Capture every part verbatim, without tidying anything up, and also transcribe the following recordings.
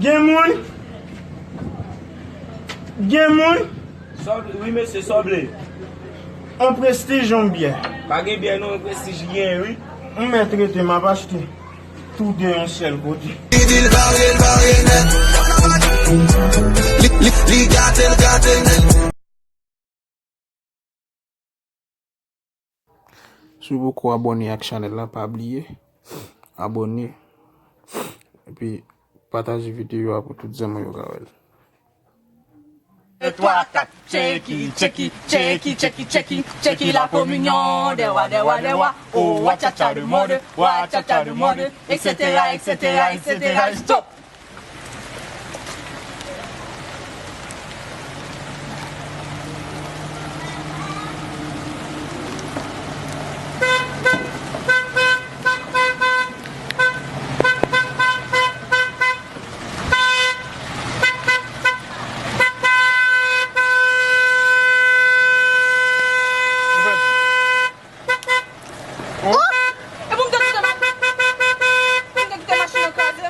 Gen moun? Gen moun? Sòble, wi, mesye, sòble. On prestij, on byè. Pa gen byè, non, on prestij, gen, wi. M mèt rete, m ap achte. Tou de yon sèl kote. Li di l bare, l bare nèt. Li, li, li gate, l gate nèt. Si w poko abòne ak chanèl la, pa bliye abòne. Epi pataje videyo a pou tout zanmi w yo ka wè l. De twa, kat, tcheki, tcheki, tcheki, tcheki, tcheki, tcheki, la communion des rois, des rois, des rois, oh, wa cha cha du monde, wa cha cha du monde, et cetera, et cetera, et cetera, stop. Oh! E pou m te kite ma-, pou m te kite machin nan kraze.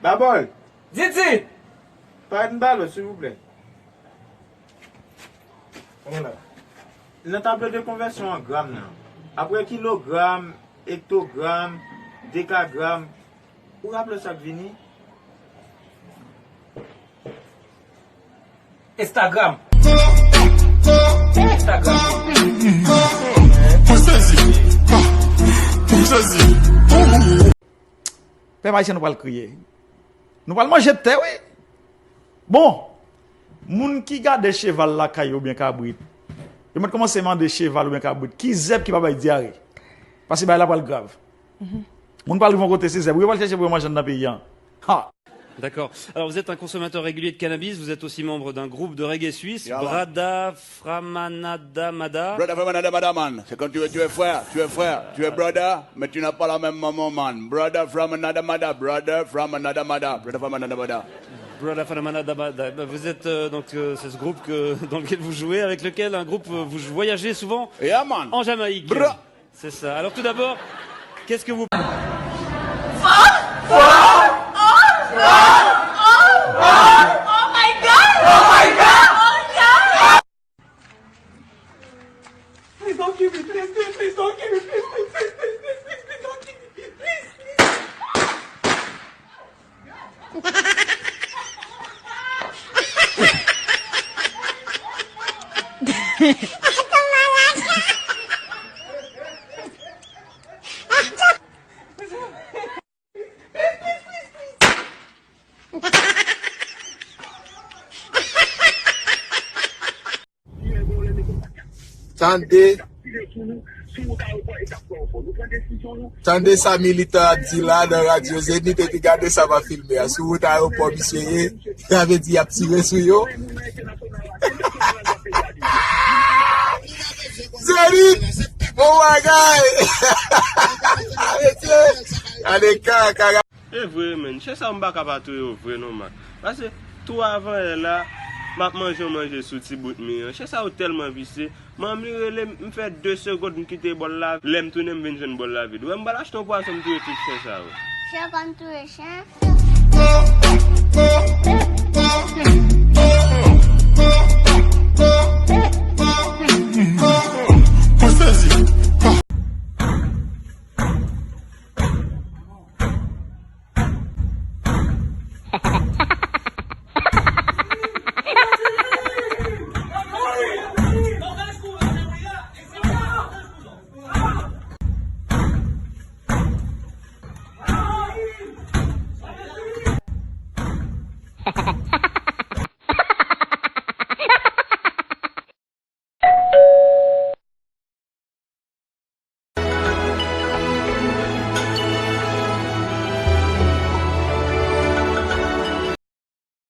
Babòl! Didi! Parèt m pale w, silvouplè. Nan tablo de konvèsyon an gram nan, apre kilogram, ektogram, dekagram, ou raple w sa k vini? Instagram. Instagram. Mwen sezi. Mwen sezi. Pèp ayisyen, nou pral kriye. Nou pral manje tè, wi. Bon, moun ki gade cheval lakay yo oubyen kabrit, yo mèt kòmanse mande cheval oubyen kabrit ki zèb ki pa bay dyare. Paske bagay la pral grav. Moun pral rive yon kote se zèb yo pral chèche pou yo manje anndan peyi a. Ha! D'accord. Alors, vous êtes un consommateur régulier de cannabis, vous êtes aussi membre d'un groupe de reggae suisse, yeah, man. Brada Framanadamada. Brother from another mother, man. C'est quand tu es, tu es frère, tu es frère, tu es brother, mais tu n'as pas la même maman, man. Brother from another mother, brother from another mother, brother from another mother. Brother from another mother. Vous êtes, euh, donc, euh, c'est ce groupe que, dans lequel vous jouez, avec lequel, un groupe, euh, vous voyagez souvent, yeah, man, en Jamaïque. Bra- C'est ça. Alors tout d'abord, qu'est-ce que vous... Oh my God! Oh my God! Oh my God! Please don't kill me, please, please, please don't kill me, please, please don't kill me, please, please, please. Tande. Tande sa militan ap di la nan radyo Zenith epi gade sa m ap filme a. Sou wout ayewopò misye ye, sa vle di y ap tire sou yo. Zenith! Bon bagay! Mesye, gade ka, ka, ka. E vre, menn. Chen sa yo m pa ka pa touye yo vre non, man. Paske, tou avan yè la, m ap manje yon manje sou ti bout mi an. Chen sa yo tèlman visye. Manmi rele m, m fè de segonn m kite bòl la. Lè m tounen, m vin jwenn bòl la vid. Wè, m pral achte yon pwason, m touye tout chen sa yo. Chen konn touye chen.